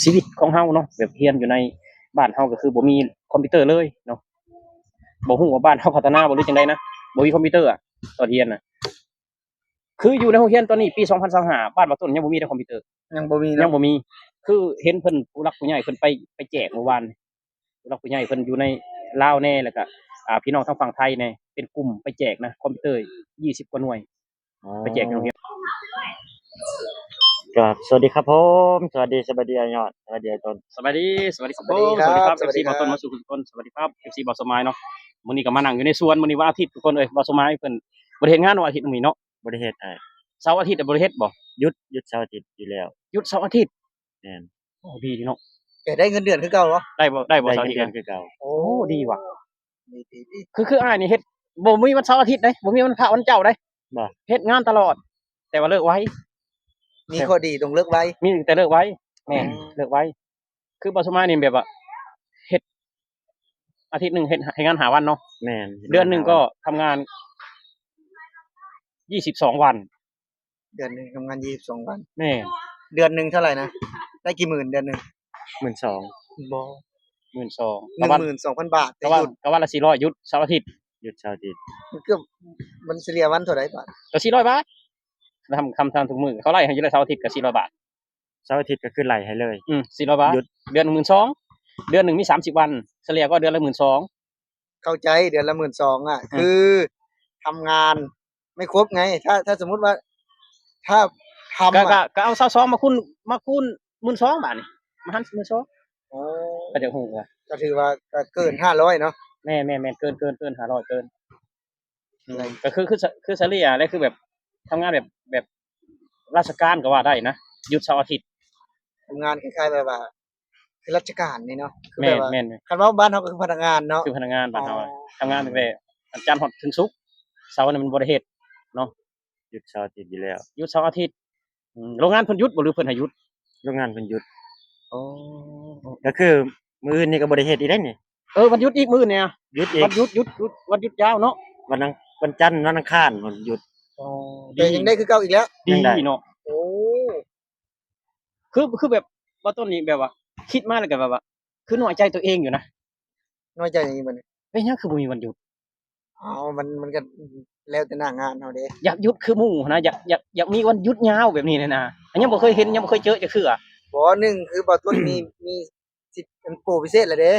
ຊີວິດຂອງເຮົາເນາະ ແບບຮຽນຢູ່ໃນບ້ານເຮົາກໍຄືບໍ່ມີຄອມພິວເຕີເລີຍເນາະ. ບໍ່ຮູ້ວ່າບ້ານເຮົາພັດທະນາບໍ່ ຫຼືຈັ່ງໃດນະ, ບໍ່ມີຄອມພິວເຕີອະ ຕອນຮຽນນະ. ຄືຢູ່ໃນໂຮງຮຽນຕອນນີ້ ປີສອງພັນຊາວຫ້າ ບ້ານບ່າວຕົ້ນຍັງບໍ່ມີເດ້ຄອມພິວເຕີ. ຍັງບໍ່ມີເນາະ. ຍັງບໍ່ມີ. ຄືເຫັນເພິ່ນ ຜູ້ຫຼັກຜູ້ໃຫຍ່ເພິ່ນໄປ ໄປແຈກມື້ວານ ຜູ້ຫຼັກຜູ້ໃຫຍ່ເພິ່ນຢູ່ໃນລາວແດ່ ແລ້ວກະ ອ່າ ພີ່ນ້ອງທາງຝັ່ງໄທແດ່ ເປັນກຸ່ມໄປແຈກນະ ຄອມພິວເຕີ ຊາວກວ່າໜ່ວຍ ອໍ ໄປແຈກໃນໂຮງຮຽນ. ກະສະຫວັດດີຄັບຜົມ ສະຫວັດດີ ສະບາຍດີອ້າຍຍອດ ສະຫວັດດີອ້າຍຕົ້ນ. ສະບາຍດີ ສະຫວັດດີຄັບຜົມ ສະຫວັດດີຄັບ ສະຫວັດດີຄັບ ເອັຟຊີບ່າວຕົ້ນ ເບິດສູ່ທຸກຄົນ ສະຫວັດດີຄັບ ເອັຟຊີບ່າວສົມໝາຍເນາະ. ມື້ນີ້ກໍມານັ່ງຢູ່ໃນສວນ ມື້ນີ້ວັນອາທິດທຸກຄົນເອີຍ. ບ່າວສົມໝາຍເພິ່ນບໍ່ໄດ້ເຮັດງານວັນອາທິດມື້ນີ້ເນາະ. ບໍ່ໄດ້ເຮັດອ້າຍ. ເສົາອາທິດບໍ່ໄດ້ເຮັດບໍ່? ຢຸດ ຢຸດເສົາອາທິດຢູ່ແລ້ວ. ຢຸດເສົາອາທິດ. ແມ່ນ. ໂອ້ ດີເນາະ. ແຕ່ໄດ້ເງິນເດືອນຄືເກົ່າບໍ່? ໄດ້ບໍ່ ໄດ້ບໍ່ ໄດ້ເສາທີ່ເດືອນຄືເກົ່າ. ໂອ້ ດີວ່ະ. ດີໆໆ. ຄື ຄືອ້າຍນີ້ເຮັດ ບໍ່ມີວັນເສົາອາທິດເດ້ ບໍ່ມີວັນພະວັນເຈົ້າເດ້. ບໍ່ ເຮັດງານຕະຫຼອດ ແຕ່ວ່າເລີກໄວ. ມີຂໍ້ດີຕ້ອງເລີກໄວ. ມີແຕ່ເລີກໄວ. ແມ່ນ ອືມ ເລີກໄວ. ຄືບ່າວສົມໝາຍນີ້ແບບວ່າເຮັດ ອາທິດໜຶ່ງເຮັດ ເຮັດງານຫ້າວັນເນາະ. ແມ່ນ. ເດືອນໜຶ່ງກໍທຳງານຊາວສອງວັນ. ເດືອນໜຶ່ງທຳງານຊາວສອງວັນ. ແມ່ນ. ເດືອນໜຶ່ງເທົ່າໃດນະ? ໄດ້ກີ່ໝື່ນເດືອນໜຶ່ງ? ໝື່ນສອງ. ບໍ່ ໝື່ນສອງ ໜຶ່ງໝື່ນສອງພັນບາດ ແຕ່ຢຸດ ກໍວັນລະສີ່ຮ້ອຍ ຢຸດເສົາອາທິດ. ຢຸດເສົາອາທິດ. ມັນເກືອບ ມັນສະເລ່ຍວັນເທົ່າໃດບາດ? ກໍສີ່ຮ້ອຍບາດ. ທຳ ທຳ ທຳທຸກມື້ ເຂົາໄລ່ໃຫ້ຢູ່ແລ້ວ ເສົາອາທິດກໍສີ່ຮ້ອຍບາດ. ເສົາອາທິດກໍຄືໄລ່ໃຫ້ເລີຍ. ອືມ ສີ່ຮ້ອຍບາດ. ຢຸດ. ເດືອນໜຶ່ງໝື່ນສອງ ເດືອນໜຶ່ງມີສາມສິບວັນ ສະເລ່ຍກໍເດືອນລະໝື່ນສອງ. ເຂົ້າໃຈ ເດືອນລະໝື່ນສອງອະ ອືມ ຄືທຳງານ ໄມ່ຄົບໄງ ຖ້າ ຖ້າສົມມຸດວ່າ ຖ້າທຳ ກໍ ອະ ກໍ ກໍເອົາຊາວສອງມາຄູນ ມາຄູນໝື່ນສອງບາດນີ້ ມາຫານໝື່ນສອງ. ໂອ້ ກໍຈະຮູ້ວ່າ ກໍຖືວ່າກໍເກີນຫ້າຮ້ອຍເນາະ. ແມ່ນໆໆ ເກີນ ເກີນ ເກີນຫ້າຮ້ອຍ ເກີນ. ອືມ ກໍຄື ຄື ຄືສະເລ່ຍແຫຼະ ຄືແບບທຳງານແບບ ແບບລາຊະການກໍວ່າໄດ້ນະ ຢຸດເສົາອາທິດ. ທຳງານຄ້າຍໆແບບວ່າ ຄືລາຊະການນີ້ເນາະ ຄືແບບວ່າ ແມ່ນໆ ຄັນເວົ້າບ້ານເຮົາກໍຄືພະນັກງານເນາະ ຄືພະນັກງານບ້ານເຮົາ. ອໍ ທຳງານຕັ້ງແຕ່ວັນຈັນຮອດເຖິງສຸກ ເສົານີ້ມັນບໍ່ໄດ້ເຮັດເນາະ ຢຸດເສົາອາທິດຢູ່ແລ້ວ ຢຸດເສົາອາທິດ. ອືມ ໂລງງານເພິ່ນຢຸດບໍ່ ຫຼືເພິ່ນໃຫ້ຢຸດ? ໂລງງານເພິ່ນຢຸດ. ອໍ ກໍຄືມື້ອື່ນນີ້ກໍບໍ່ໄດ້ເຮັດອີກໄດ໋ນີ້. ເອີ ວັນຢຸດອີກ ມື້ອື່ນນີ້ ຢຸດອີກ ວັນຢຸດ ຢຸດ ຢຸດ ວັນຢຸດຍາວເນາະ ວັນອັງ ວັນຈັນ ວັນອັງຄານພຸ້ນຢຸດ. ອໍ ແຕ່ຍັງໄດ້ຄືເກົ່າອີກແລ້ວ ຍັງໄດ້ ດີເນາະ. ໂອ້ ຄື ຄືແບບວ່າຕອນນີ້ແບບວ່າຄິດມາແລ້ວກໍແບບວ່າ ຄືນ້ອຍໃຈຕົວເອງຢູ່ນະ. ນ້ອຍໃຈຫຍັງອີກບັດນີ້? ເປັນຫຍັງຄືບໍ່ມີວັນຢຸດ? ເອົ້າ ມັນ ມັນກໍແລ້ວແຕ່ໜ້າງານເຮົາເດ້. ຢາກຢຸດຄືໝູ່ຫັ້ນນະ ຢາກ ຢາກ ຢາກມີວັນຢຸດຍາວແບບນີ້ນະ ຍັງບໍ່ເຄີຍເຫັນ ຍັງບໍ່ເຄີຍເຈີຈັກເທື່ອ. ບໍ່ ໜຶ່ງຄືບ່າວຕົ້ນມີ ມີສິດອັນໂປພິເສດແລ້ວເດ້.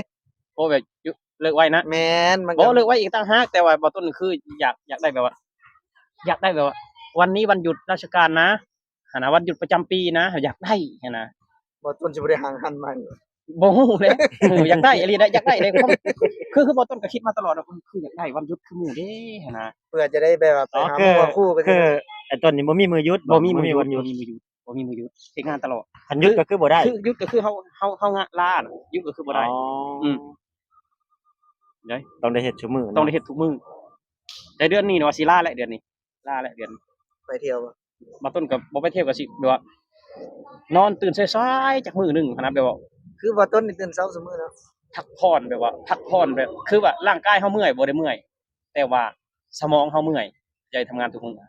ໂປແບບຢຸດ ເລີກໄວນະ. ແມ່ນ ມັນກໍ ບໍ່ ເລີກໄວອີກຕ່າງຫາກ ແຕ່ວ່າບ່າວຕົ້ນຄືຢາກ ຢາກໄດ້ແບບວ່າ ຢາກໄດ້ແບບວ່າ ວັນນີ້ວັນຢຸດລາຊະການນະ ຫັ້ນນະ ວັນຢຸດປະຈຳປີນະ ຢາກໄດ້ຫັ້ນນະ. ບ່າວຕົ້ນຊິບໍ່ໄດ້ຫາງຫັນໃໝ່ ບໍ່ຮູ້ເດ້. ເອີ ຢາກໄດ້ອີ່ຫຼີໄດ໋ ຢາກໄດ້ເດ້ ຄື ຄືບ່າວຕົ້ນກໍຄິດມາຕະຫຼອດວ່າ ເອີ ຄືຢາກໄດ້ວັນຢຸດຄືໝູ່ເດ້ຫັ້ນນະ ເພື່ອຈະໄດ້ແບບວ່າໄປຫາໝູ່ຫາຄູ່ກັນ. ຄືໄອ້ຕົ້ນນີ້ບໍ່ມີມື້ຢຸດ ບໍ່ມີມື້ຢຸດ ບໍ່ມີມື້ຢຸດ ບໍ່ມີມື້ຢຸດ ເຮັດງານຕະຫຼອດ. ຄັນຢຸດກໍຄືບໍ່ໄດ້ ຄືຢຸດກໍຄືເຮົາ ເຮົາ ເຮົາລາ ຢຸດກໍຄືບໍ່ໄດ້. ອໍ ອືມ ຕ້ອງໄດ້ເຮັດຊຸມື້ ຕ້ອງໄດ້ເຮັດທຸກມື້. ແຕ່ເດືອນນີ້ເນາະ ຊິລາແຫຼະ ເດືອນນີ້ ລາແຫຼະເດືອນ. ໄປທ່ຽວບໍ່? ບ່າວຕົ້ນກໍບໍ່ໄປທ່ຽວ ກໍຊິແບບວ່າ ນອນຕື່ນສາຍໆຈັກມື້ໜຶ່ງຫັ້ນນະ ແບບວ່າ ຄືບ່າວຕົ້ນນີ້ຕື່ນເຊົ້າຊຸມື້ເນາະ ພັກຜ່ອນ ແບບວ່າພັກຜ່ອນ ແບບຄືວ່າຮ່າງກາຍເຮົາເມື່ອຍ ບໍ່ໄດ້ເມື່ອຍ ແຕ່ວ່າສະໝອງເຮົາເມື່ອຍ ໃຈທຳງານທຸກມື້. ອໍ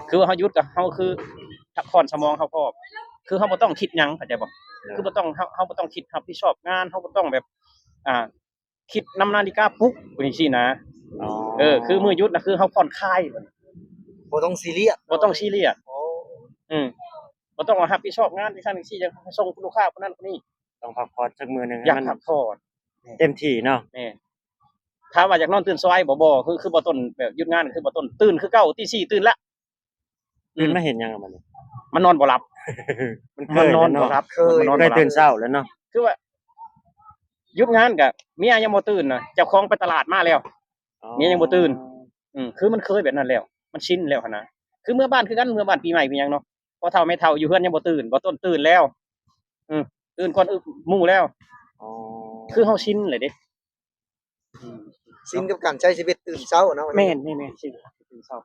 ຄືວ່າເຮົາຢຸດກໍເຮົາຄືພັກຜ່ອນສະໝອງເຮົາພ້ອມ ຄືເຮົາບໍ່ຕ້ອງຄິດຫຍັງ ເຂົ້າໃຈບໍ່? ຄືບໍ່ຕ້ອງ ເຮົາ ເຮົາບໍ່ຕ້ອງຄິດຮັບຜິດຊອບງານ ເຮົາບໍ່ຕ້ອງແບບ ອ່າ ຄິດນຳນາລິກາປຸກຈັ່ງຊີ້ນະ. ອໍ ເອີ ຄືມື້ຢຸດນະ ຄືເຮົາຜ່ອນຄາຍ ບໍ່ຕ້ອງຊີຣຽສ ບໍ່ຕ້ອງຊີຣຽສ. ອໍ ອືມ ບໍ່ຕ້ອງວ່າຮັບຜິດຊອບງານຈັ່ງຊັ້ນຈັ່ງຊີ້ ຈະສົ່ງລູກຄ້າຜູ້ນັ້ນຜູ້ນີ້. ຕ້ອງພັກຜ່ອນຈັກມື້ໜຶ່ງ ຢາກພັກຜ່ອນ ໃຫ້ມັນເຕັມທີ່ເນາະ. ແມ່ນ. ຖາມວ່າຢາກນອນຕື່ນສວາຍບໍ່? ບໍ່. ຄື ຄືບ່າວຕົ້ນແບບຢຸດງານ ຄືບ່າວຕົ້ນຕື່ນຄືເກົ່າ ຕີສີ່ຕື່ນລະ. ຕື່ນມາເຮັດຫຍັງບັດນີ້? ມັນນອນບໍ່ຫຼັບ ມັນເຄີຍ ມັນນອນບໍ່ຫຼັບ ເຄີຍ ມັນນອນບໍ່ຫຼັບ ເຄີຍຕື່ນເຊົ້າແລ້ວເນາະ. ຄືວ່າຢຸດງານກະເມຍຍັງບໍ່ຕື່ນນະ ເຈົ້າຂອງໄປຕະຫຼາດມາແລ້ວ ອໍ ເມຍຍັງບໍ່ຕື່ນ. ອືມ ຄືມັນເຄີຍແບບນັ້ນແລ້ວ ມັນຊິນແລ້ວຫັ້ນນະ. ຄືເມືອບ້ານຄືກັນ ເມືອບ້ານປີໃໝ່ປີຫຍັງເນາະ ພໍ່ເຖົ້າແມ່ເຖົ້າຢູ່ເຮືອນຍັງບໍ່ຕື່ນ ບ່າວຕົ້ນຕື່ນແລ້ວ. ອືມ ຕື່ນກ່ອນ ອື ໝູ່ແລ້ວ. ອໍ ຄືເຮົາຊິນແລ້ວເດ້. ອືມ ຊິນກັບການໃຊ້ຊີວິດຕື່ນເຊົ້າເນາະ. ແມ່ນໆໆ ຊິນກັບການຕື່ນເຊົ້າ.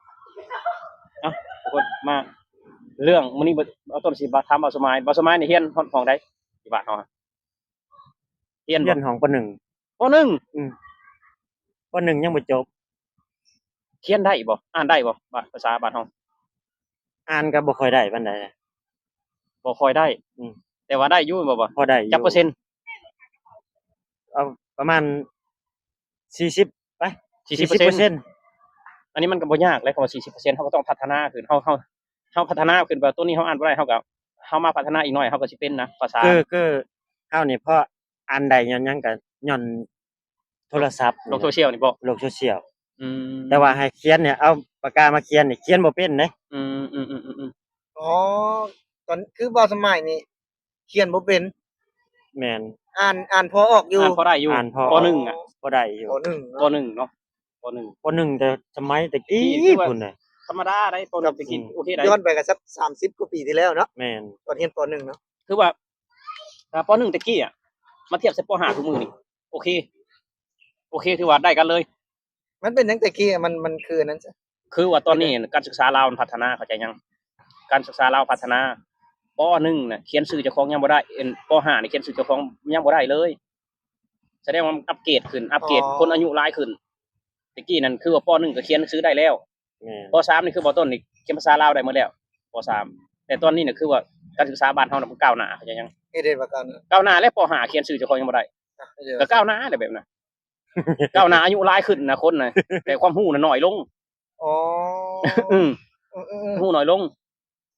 ເອົ້າ ທຸກຄົນ ມາເລື່ອງມື້ນີ້ ບ່າວຕົ້ນຊິມາຖາມບ່າວສົມໝາຍ. ບ່າວສົມໝາຍນີ້ຮຽນຮອດຫ້ອງໃດ ທີ່ບ້ານເຮົາ? ຮຽນ ຮຽນຫ້ອງ ປໍໜຶ່ງ ປໍໜຶ່ງ. ອືມ ປໍໜຶ່ງຍັງບໍ່ຈົບ. ຂຽນໄດ້ບໍ່? ອ່ານໄດ້ບໍ່? ພາສາບ້ານເຮົາ ອ່ານກໍບໍ່ຄ່ອຍໄດ້ປານໃດ. ບໍ່ຄ່ອຍໄດ້. ອືມ ແຕ່ວ່າໄດ້ຢູ່ແມ່ນບໍ່? ພໍໄດ້ຢູ່. ຈັກເປີເຊັນ? ເອົາປະມານສີ່ສິບໄປ ສີ່ສິບເປີເຊັນ. ສີ່ສິບເປີເຊັນ. ອັນນີ້ມັນກໍບໍ່ຍາກແຫຼະ ຄຳວ່າສີ່ສິບເປີເຊັນ ເຮົາກໍຕ້ອງພັດທະນາຂຶ້ນ. ເຮົາ ເຮົາ ເຮົາພັດທະນາຂຶ້ນ ແບບໂຕນີ້ເຮົາອ່ານບໍ່ໄດ້ ເຮົາກໍ ເຮົາມາພັດທະນາອີກໜ້ອຍ ເຮົາກໍຊິເປັນນະ ພາສາ. ຄື ຄືເຮົານີ້ພໍອ່ານໄດ້ ຍ້ອນຫຍັງ? ກໍຍ້ອນໂທລະສັບ ໂລກໂຊຊຽວນີ້ບໍ? ໂລກໂຊຊຽວ. ອືມ ແຕ່ວ່າໃຫ້ຂຽນນີ້ ເອົາປາກກາມາຂຽນນີ້ ຂຽນບໍ່ເປັນເດ້. ອືມ ອໍ ຕອນ ຄືບ່າວສະໄໝນີ້ ຂຽນບໍ່ເປັນ. ແມ່ນ. ອ່ານ ອ່ານພໍອອກຢູ່. ອ່ານພໍໄດ້ຢູ່. ອ່ານພໍ ປໍໜຶ່ງອະ ພໍໄດ້ຢູ່. ປໍໜຶ່ງເນາະ ປໍໜຶ່ງເນາະ ປໍໜຶ່ງ ປໍໜຶ່ງແຕ່ສະໄໝແຕ່ກີ້ພຸ້ນນະ. ທຳມະດາໄດ໋ ປໍໜຶ່ງແຕ່ກີ້ ອືມ ໂອເຄໄດ໋. ຍ້ອນໄປກໍສັກສາມສິບກວ່າປີທີ່ແລ້ວເນາະ. ແມ່ນ. ຕອນຮຽນປໍໜຶ່ງເນາະ. ຄືວ່າ ຖ້າປໍໜຶ່ງແຕ່ກີ້ອະ ມາທຽບໃສ່ປໍຫ້າທຸກມື້ນີ້ ໂອເຄ ໂອເຄ ຖືວ່າໄດ້ກັນເລີຍ. ມັນເປັນຫຍັງແຕ່ກີ້ ມັນ ມັນຄືອັນນັ້ນຊະ? ຄືວ່າຕອນນີ້ການສຶກສາລາວມັນພັດທະນາ ເຂົ້າໃຈຍັງ? ການສຶກສາລາວພັດທະນາ ປໍໜຶ່ງນະ ຂຽນຊື່ເຈົ້າຂອງຍັງບໍ່ໄດ້ ເອີ້ນ ປໍຫ້ານີ້ຂຽນຊື່ເຈົ້າຂອງຍັງບໍ່ໄດ້ເລີຍ. ສະແດງວ່າມັນອັບເກຣດຂຶ້ນ ອັບເກຣດ ອໍ ຄົນອາຍຸຫຼາຍຂຶ້ນ. ແຕ່ກີ້ນັ້ນຄືວ່າປໍໜຶ່ງກໍຂຽນຊື່ໄດ້ແລ້ວ. ແມ່ນ. ປໍສາມນີ້ຄືບ່າວຕົ້ນນີ້ຂຽນພາສາລາວໄດ້ໝົດແລ້ວ ປໍສາມ. ແຕ່ຕອນນີ້ນະ ຄືວ່າການສຶກສາບ້ານເຮົານະ ມັນກ້າວໜ້າ ເຂົ້າໃຈຍັງ? ເຮັດໃດວ່າກ້າວໜ້າ? ກ້າວໜ້າແຫຼະ ປໍຫ້າຂຽນຊື່ເຈົ້າຂອງຍັງບໍ່ໄດ້. ອ່ະ ເອີ ກໍກ້າວໜ້າແຫຼະແບບນັ້ນ. ກ້າວໜ້າອາຍຸຫຼາຍຂຶ້ນນະຄົນນະ ແຕ່ຄວາມຮູ້ນະໜ້ອຍລົງ. ອໍ ອືມ ເອີໆໆ ຮູ້ໜ້ອຍລົງ.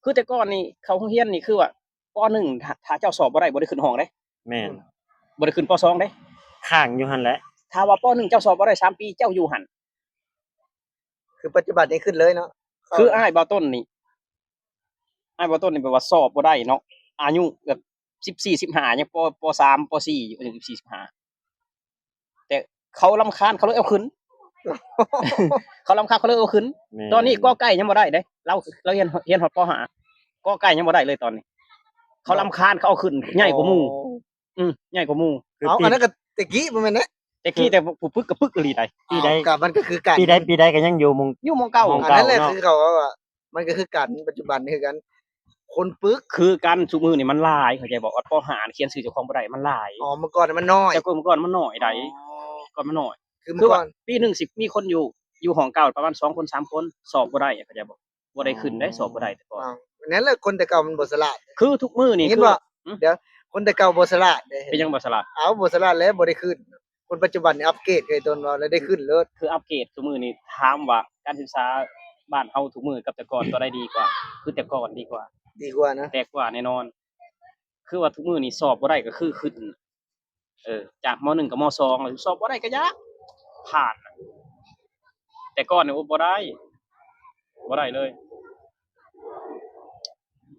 ຄືແຕ່ກ່ອນນີ້ເຂົ້າໂຮງຮຽນນີ້ຄືວ່າ ປໍໜຶ່ງ ຖ້າ ຖ້າເຈົ້າສອບບໍ່ໄດ້ ບໍ່ໄດ້ຂຶ້ນຫ້ອງເດ້. ແມ່ນ. ອືມ ບໍ່ໄດ້ຂຶ້ນປໍສອງເດ້ ຄ້າງຢູ່ຫັ້ນແຫຼະ. ຖ້າວ່າປໍໜຶ່ງເຈົ້າສອບບໍ່ໄດ້ສາມປີ ເຈົ້າຢູ່ຫັ້ນ. ຄືປັດຈຸບັນນີ້ຂຶ້ນເລີຍເນາະ. ຄືອ້າຍບ່າວຕົ້ນນີ້ ອ້າຍບ່າວຕົ້ນນີ້ແບບວ່າສອບບໍ່ໄດ້ເນາະ ອາຍຸແບບສິບສີ່ ສິບຫ້າ ຍັງ ປໍ ປໍສາມ ປໍສີ່ ອາຍຸສິບສີ່ ສິບຫ້າ ແຕ່ເຂົາລຳຄານ ເຂົາເລີຍເອົາຂຶ້ນ. ເຂົາລຳຄານ ເຂົາເລີຍເອົາຂຶ້ນ. ແມ່ນ. ຕອນນີ້ ກ ໄກ່ ຍັງບໍ່ໄດ້ເດ້ ລາວ ລາວຮຽນ ຮຽນຮອດ ປໍຫ້າ ກ ໄກ່ ຍັງບໍ່ໄດ້ເລີຍຕອນນີ້. ເຂົາລຳຄານ ເຂົາເອົາຂຶ້ນ ໃຫຍ່ກວ່າໝູ່. ອໍ ອືມ ໃຫຍ່ກວ່າໝູ່. ເອົາ ຄືປີ ອັນນັ້ນກໍແຕ່ກີ້ບໍ່ແມ່ນເດ້. ແຕ່ກີ້ ແຕ່ຜູ້ປຶກກໍປຶກອີ່ຫຼີໃດ໋. ປີໃດ ເອົາ ກໍມັນກໍຄືກັນ ປີໃດ ປີໃດກໍຍັງຢູ່ໝ່ອງ ຢູ່ໝ່ອງເກົ່າ. ໝ່ອງເກົ່າ. ອັນນັ້ນແຫຼະ ເນາະ ຄືເຂົາເວົ້າວ່າ ມັນກໍຄືກັນ ປັດຈຸບັນນີ້ຄືກັນ ຄົນປຶກຄືກັນ. ຊຸມື້ນີ້ມັນຫຼາຍ ເຂົ້າໃຈບໍ່? ປໍຫ້າຂຽນຊື່ເຈົ້າຂອງບໍ່ໄດ້ ມັນຫຼາຍ. ອໍ ເມື່ອກ່ອນມັນນ້ອຍ. ແຕ່ກ່ອນ ເມື່ອກ່ອນມັນນ້ອຍໃດ໋. ອໍ ກ່ອນມັນນ້ອຍ. ຄື ຄື ເມື່ອກ່ອນ ວ່າປີໜຶ່ງຊິມີຄົນຢູ່ ຢູ່ຫ້ອງເກົ່າປະມານສອງຄົນ ສາມຄົນ ສອບບໍ່ໄດ້ ເຂົ້າໃຈບໍ່? ບໍ່ໄດ້ຂຶ້ນໄດ໋ ສອບບໍ່ໄດ້ແຕ່ກ່ອນ. ອ້າວ ນັ້ນແຫຼະ ຄົນແຕ່ເກົ່າມັນບໍ່ສະຫຼາດ. ຄືທຸກມື້ນີ້ ເຫັນບໍ່? ຄື ອືມ ດຽວ ຄົນແຕ່ເກົ່າບໍ່ສະຫຼາດເດ້. ເປັນຫຍັງບໍ່ສະຫຼາດ? ເອົາ ບໍ່ສະຫຼາດແລ້ວ ບໍ່ໄດ້ຂຶ້ນ. ຄົນປັດຈຸບັນນີ້ອັບເກຣດ ເຄີຍຕົນວ່າແລ້ວໄດ້ຂຶ້ນເລີດ. ຄືອັບເກຣດຊຸມື້ນີ້ ຖາມວ່າການສຶກສາບ້ານເຮົາທຸກມື້ກັບແຕ່ກ່ອນ ຕົວໃດດີກວ່າ? ຄືແຕ່ກ່ອນດີກວ່າ. ດີກວ່ານະ? ແຕ່ກວ່າແນ່ນອນ. ຄືວ່າທຸກມື້ນີ້ສອບບໍ່ໄດ້ກໍຄືຂຶ້ນ ເອີ ຈາກ ມໍໜຶ່ງ ກັບ ມໍສອງ ສອບບໍ່ໄດ້ກໍຢາກຜ່ານ. ແຕ່ກ່ອນນີ້ ໂອ້ ບໍ່ໄດ້ ບໍ່ໄດ້ເລີຍ.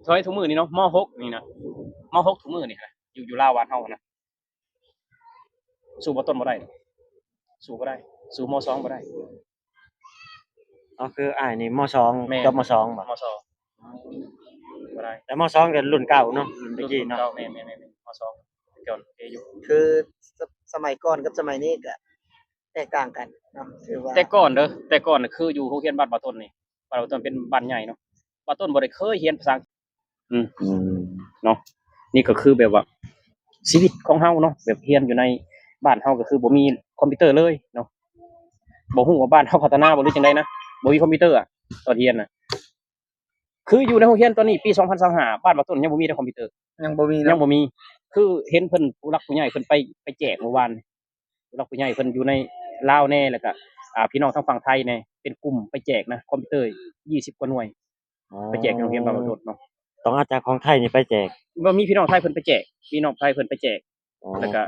ເທົ່າໃດທຸກມື້ນີ້ເນາະ ມໍຫົກນີ້ນະ ມໍຫົກທຸກມື້ນີ້ນະ ຢູ່ ຢູ່ລາວບ້ານເຮົານະ ສູ້ບໍ່ຕົ້ນບໍ່ໄດ້ ສູ້ບໍ່ໄດ້ ສູ້ ມໍສອງ ບໍ່ໄດ້. ອໍ ຄືອ້າຍນີ້ ມໍສອງ. ແມ່ນ. ຈົບ ມໍສອງ ບໍ່? ມໍສອງ ບໍ່ໄດ້. ແຕ່ ມໍສອງ ກໍລຸ້ນເກົ່າເນາະ ລຸ້ນແຕ່ກີ້ເນາະ. ແມ່ນໆໆ ມໍສອງ ແຕ່ກ່ອນໂອເຄຢູ່. ຄືສະ ສະໄໝກ່ອນກັບສະໄໝນີ້ກໍແຕກຕ່າງກັນເນາະ ຖືວ່າ. ແຕ່ກ່ອນເດີ ແຕ່ກ່ອນນະ ຄືຢູ່ໂຮງຮຽນບ້ານບ່າວຕົ້ນນີ້ ບ້ານບ່າວຕົ້ນເປັນບ້ານໃຫຍ່ເນາະ ບ່າວຕົ້ນບໍ່ໄດ້ເຄີຍຮຽນພາສາອັງກິດ. ອືມ ອືມ ເນາະ ນີ້ກໍຄືແບບວ່າຊີວິດຂອງເຮົາເນາະ ແບບຮຽນຢູ່ໃນບ້ານເຮົາກໍຄືບໍ່ມີຄອມພິວເຕີເລີຍເນາະ. ບໍ່ຮູ້ວ່າບ້ານເຮົາພັດທະນາບໍ່ ຫຼືຈັ່ງໃດນະ ບໍ່ມີຄອມພິວເຕີອະ ຕອນຮຽນນະ. ຄືຢູ່ໃນໂຮງຮຽນຕອນນີ້ ປີສອງພັນຊາວຫ້າ ບ້ານບ່າວຕົ້ນຍັງບໍ່ມີເດ້ຄອມພິວເຕີ. ຍັງບໍ່ມີເນາະ. ຍັງບໍ່ມີ. ຄືເຫັນເພິ່ນ ຜູ້ຫຼັກຜູ້ໃຫຍ່ເພິ່ນໄປ ໄປແຈກມື້ວານ ຜູ້ຫຼັກຜູ້ໃຫຍ່ເພິ່ນຢູ່ໃນລາວແດ່ ແລ້ວກະ ອ່າ ພີ່ນ້ອງທາງຝັ່ງໄທແດ່ ເປັນກຸ່ມໄປແຈກນະ ຄອມພິວເຕີ ຊາວກວ່າໜ່ວຍ. ອໍ ໄປແຈກໃນໂຮງຮຽນບ້ານບ່າວຕົ້ນເນາະ. ຕ້ອງເອົາຈາກຂອງໄທນີ້ໄປແຈກ? ບໍ່ ມີພີ່ນ້ອງໄທເພິ່ນໄປແຈກ ພີ່ນ້ອງໄທເພິ່ນໄປແຈກ. ອໍ ແລ້ວກະ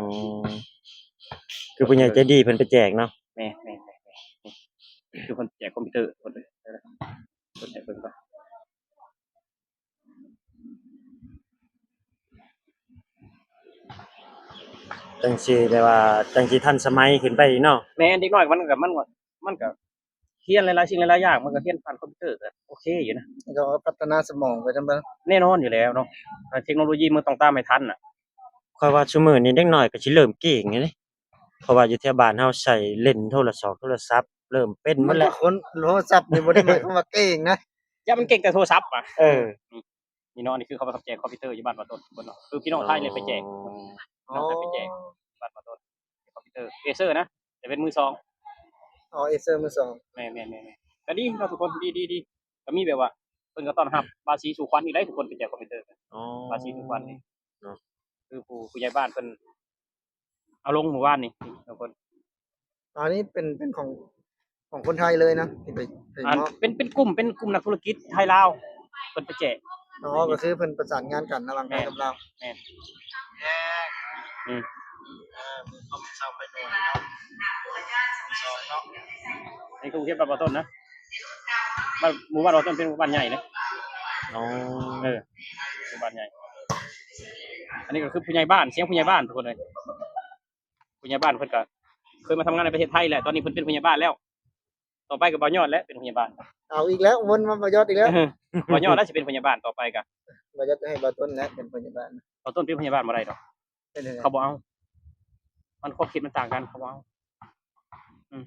ຄືຜູ້ໃຫຍ່ໃຈດີເພິ່ນໄປແຈກເນາະ. ແມ່ນໆໆ ຄືເພິ່ນແຈກຄອມພິວເຕີ ເພິ່ນ ເພິ່ນໃຫ້ເບິ່ງກ່ອນ. ຈັ່ງຊິແບບວ່າ ຈັ່ງຊິທັນສະໄໝຂຶ້ນໄປອີກເນາະ. ແມ່ນ ເດັກນ້ອຍມັນກໍ ມັນກໍ ມັນກໍຮຽນຫຼາຍໆສິ່ງຫຼາຍໆຢ່າງ ມັນກໍຮຽນຜ່ານຄອມພິວເຕີກໍໂອເຄຢູ່ນະ. ແລ້ວກໍພັດທະນາສະໝອງໄປນຳເນາະ. ແນ່ນອນຢູ່ແລ້ວເນາະ ເອີ ເທັກໂນໂລຢີມັນຕ້ອງຕາມໃຫ້ທັນນະ. ຂ້ອຍວ່າຊຸມື້ນີ້ເດັກນ້ອຍກໍຊິເລີ່ມເກັ່ງແລ້ວເດ້ ເພາະວ່າຢູ່ແຖວບ້ານເຮົາໃຊ້ຫຼິ້ນໂທລະສອງໂທລະສັບ ເລີ່ມເປັນໝົດແລ້ວ. ຄົນໂທລະສັບນີ້ບໍ່ໄດ້ໝາຍຄວາມວ່າເກັ່ງນະ. ຢ່າ ມັນເກັ່ງແຕ່ໂທລະສັບຫວາ. ເອີ ນີ້ເນາະ ນີ້ຄືເຂົາໄປແຈກຄອມພິວເຕີຢູ່ບ້ານບ່າວຕົ້ນເນາະ ຄືພີ່ນ້ອງໄທນີ້ໄປແຈກ ພີ່ນ້ອງໄທໄປແຈກບ້ານບ່າວຕົ້ນ ຄອມພິວເຕີ ເອເຊີນະ ແຕ່ເປັນມືສອງ. ອໍ ເອເຊີມືສອງ. ແມ່ນໆໆ ກໍດີເນາະທຸກຄົນ ດີໆໆ ກໍມີແບບວ່າ ເພິ່ນກໍຕ້ອນຮັບບາສີສູ່ຂວັນອີກໄດ໋ ທຸກຄົນໄປແຈກຄອມພິວເຕີ. ອໍ ບາສີສູ່ຂວັນນີ້ ຄືຜູ້ ຜູ້ໃຫຍ່ບ້ານເພິ່ນເອົາລົງມື້ວານນີ້ ທຸກຄົນ. ອັນນີ້ເປັນ ເປັນຂອງ ຂອງຄົນໄທເລີຍເນາະ ທີ່ໄປ ໄປ ອັນ ມອບ ເປັນ ເປັນກຸ່ມ ເປັນກຸ່ມນັກທຸລະກິດໄທລາວ ເພິ່ນໄປແຈກ. ອໍ ກໍຄືເພິ່ນປະສານງານກັນລະຫວ່າງໄທກັບລາວ. ແມ່ນ ອືມ ເອີ ມີຄວາມເຊົາໄປໂດນເນາະ ສອງເນາະ. ນີ້ຄືເຂດບ້ານບໍ່ຕົ້ນນະ ບ້ານ ໝູ່ບ້ານບໍ່ຕົ້ນເປັນໝູ່ບ້ານໃຫຍ່ເດ້. ອໍ ເອີ ໝູ່ບ້ານໃຫຍ່. ອັນນີ້ກໍຄືຜູ້ໃຫຍ່ບ້ານ ສຽງຜູ້ໃຫຍ່ບ້ານທຸກຄົນເອີຍ. ຜູ້ໃຫຍ່ບ້ານເພິ່ນກໍເຄີຍມາທຳງານໃນປະເທດໄທແຫຼະ ຕອນນີ້ເພິ່ນເປັນຜູ້ໃຫຍ່ບ້ານແລ້ວ. ຕໍ່ໄປກໍບ່າວຍອດແຫຼະເປັນຜູ້ໃຫຍ່ບ້ານ. ເອົາອີກແລ້ວ ວົນມາບ່າວຍອດອີກແລ້ວ. ບ່າວຍອດແລ້ວຊິເປັນຜູ້ໃຫຍ່ບ້ານຕໍ່ໄປກໍ ບ່າວຍອດໃຫ້ບ່າວຕົ້ນແຫຼະເປັນຜູ້ໃຫຍ່ບ້ານ. ບ່າວຕົ້ນເປັນຜູ້ໃຫຍ່ບ້ານບໍ່ໄດ້ດອກ ເປັນຈັ່ງໃດ? ເຂົາບໍ່ເອົາ ມັນຄວາມຄິດມັນຕ່າງກັນ ເຂົາບໍ່ເອົາ. ອືມ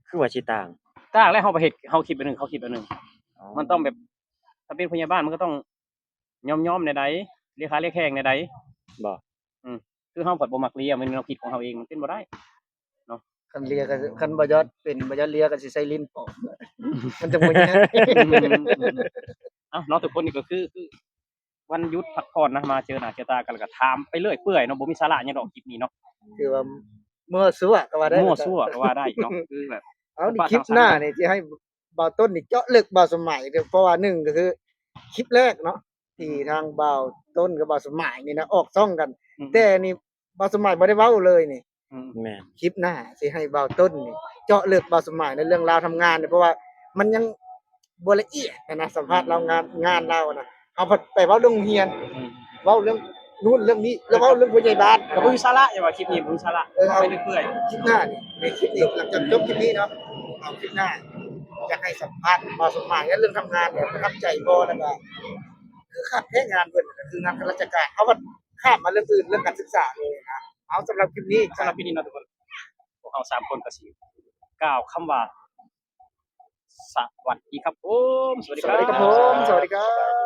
ຄືວ່າຊິຕ່າງ? ຕ່າງແລ້ວ ເຮົາໄປເຮັດ ເຮົາຄິດແບບໜຶ່ງ ເຂົາຄິດແບບໜຶ່ງ. ອໍ ມັນຕ້ອງແບບ ຖ້າເປັນຜູ້ໃຫຍ່ບ້ານມັນກໍຕ້ອງຍອມໆແນວໃດ ເລຂາເລແຂ້ງແນວໃດ. ບໍ່ ອືມ ຄືເຮົາພັດບໍ່ມັກເລຍ ມັນແນວຄິດຂອງເຮົາເອງ ມັນເປັນບໍ່ໄດ້ເນາະ. ຄັນເລຍກໍ ຄັນບ່າວຍອດເປັນ ບ່າວຍອດເລຍກໍຊິໃຊ້ຫຼິ້ນປອມ ມັນຈະບໍ່ຍາກ. ເອົ້າເນາະ ທຸກຄົນ ນີ້ກໍຄື ຄື ວັນຢຸດພັກຜ່ອນນະ ມາເຈີໜ້າເຈີຕາກັນ ແລ້ວກໍຖາມໄປເລື້ອຍເປື່ອຍເນາະ ບໍ່ມີສາລະຫຍັງດອກຄລິບນີ້ເນາະ. ຄືວ່າມົ້ວຊົ່ວກໍວ່າໄດ້ ມົ້ວຊົ່ວກໍວ່າໄດ້ເນາະ. ຄືແບບ ເອົາ ນີ້ຄລິບໜ້ານີ້ຊິໃຫ້ບ່າວຕົ້ນນີ້ເຈາະເລິກບ່າວສົມໝາຍ ເພາະວ່າໜຶ່ງກໍຄືຄລິບແລກເນາະ ທີ່ທາງບ່າວຕົ້ນກັບບ່າວສົມໝາຍນີ້ນະ ອອກຊ່ອງກັນ. ອືມ ແຕ່ນີ້ບ່າວສົມໝາຍບໍ່ໄດ້ເວົ້າເລີຍນີ້. ອືມ ແມ່ນ ຄລິບໜ້າຊິໃຫ້ບ່າວຕົ້ນນີ້ເຈາະເລິກບ່າວສົມໝາຍໃນເລື່ອງລາວທຳງານນີ້ ເພາະວ່າມັນຍັງບໍ່ລະອຽດນະ ສຳພາດລາວ ງານ ງານລາວນະ. ເຮົາພັດໄປເວົ້າເລື່ອງໂຮງຮຽນ ອືມ ເວົ້າເລື່ອງນູ້ນເລື່ອງນີ້ ແລ້ວເວົ້າເລື່ອງຜູ້ໃຫຍ່ບ້ານ ກໍບໍ່ມີສາລະ. ຢ່າວ່າຄລິບນີ້ບໍ່ມີສາລະ ເອີ ເອົາໄປເລື້ອຍໆ. ຄລິບໜ້ານີ້ ໃນຄລິບນີ້ ຫຼັງຈາກຈົບຄລິບນີ້ເນາະ ເອົາຄລິບໜ້າ ຢາກໃຫ້ສຳພາດບ່າວສົມໝາຍເລື່ອງທຳງານນີ້ ປະທັບໃຈບໍ່ ແລ້ວກໍຄືຄັກແທ້ງານເພິ່ນ ກໍຄືງານຂ້າລາຊະການ. ເຮົາພັດຂ້າມມາເລື່ອງອື່ນ ເລື່ອງການສຶກສາເລີຍນະ. ເອົາ ສຳລັບຄລິບນີ້ ສຳລັບຄລິບນີ້ເນາະທຸກຄົນ ພວກເຮົາສາມຄົນກໍຊິກ່າວຄຳວ່າ ສະຫວັດດີຄັບຜົມ ສະຫວັດດີຄັບ ສະຫວັດດີຄັບຜົມ ສະຫວັດດີຄັບ.